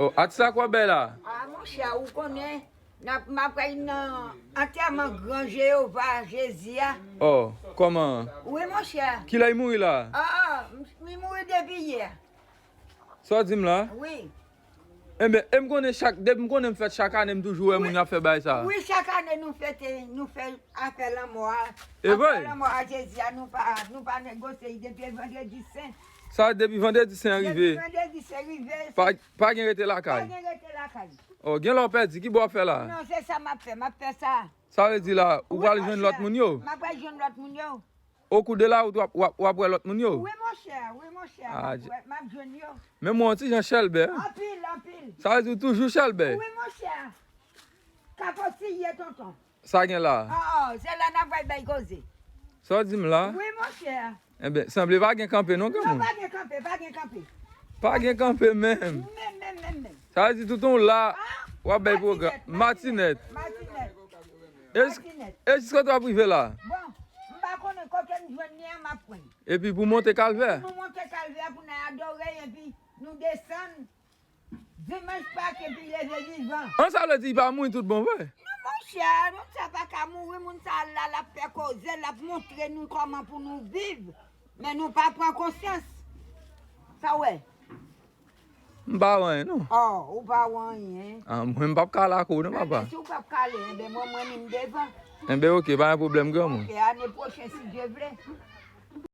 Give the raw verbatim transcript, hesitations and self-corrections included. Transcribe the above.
Oh, atis la, kwa bèy la? Ah, monchè, ou konnen, n ap, m ap pral nan antèman gran Jewova, Jezi a. Oh, kòman? Wi, monchè. Kilè li mouri la? Ah, ah, m- li mouri depi yè. Sa w di m la? Wi. Enben, e m konnen chak, depi m konnen m fèt, chak ane m toujou wè moun y ap fè bagay sa. Wi, chak ane nou fete, nou fè afè lanmò a. E vre? Afè lanmò a Jezi a, nou pa, nou pa negosye l depi vandredi sen. Sa depi vandredi sen an rive. Depi vandredi sen rive. Pa, pa gen rete lakay. Pa gen rete lakay. Oh, gen lè w pèdi, ki bò w ap fè la? Non, se sa m ap fè, m ap fè sa. Sa vle di la, ou pral jwenn lòt moun yo? M ap pral jwenn lòt moun yo. Au cours de la route, w ap, w ap, w ap wè lòt moun yo? Wi, monchè, wi, monchè, m ap wè, m ap jwenn yo. Men mwen yon ti jan chèlbè. Anpil, anpil. Sa vle di w toujou chèlbè? Wi, monchè. Kapot siye, tonton. Sa gen la? Oh, oh, se la n ap pral bay koze. Sa w di m la? Wi, monchè. Enben, sanble pa gen kanpe non, granmoun. Non, pa gen kanpe, pa gen kanpe. Pa gen kanpe menm. Menm, menm, menm, menm. Sa vle di toutan w la, w ap bay pwogram. Matinèt. Matinèt. E jis- Matinèt. E jiskote w ap rive la? Bon, m pa konnen kote m jwenn li an, m ap pran. Epi pou monte Kalvè? Nou monte Kalvè pou n al adore, epi nou desann. Dimanch Pak epi leve vivan. An, sa vle di li pa mouri tout bon vre? Non, monchè, moun sa pa ka mouri, moun sa la, l ap fè koze, l ap montre nou kòman pou nou viv. Men nou pa pran konsyans. Sa w wè? M pa wè anyen, non. Oh, ou pa wè anyen. Ah, mwen, m p ap kale ak ou, non, papa. Enben, si w p ap kale, enben, mwen, mwen, menm devan. Enben, oke, pa gen pwoblèm, granmoun. Oke, ane pwochen, si Dye vle.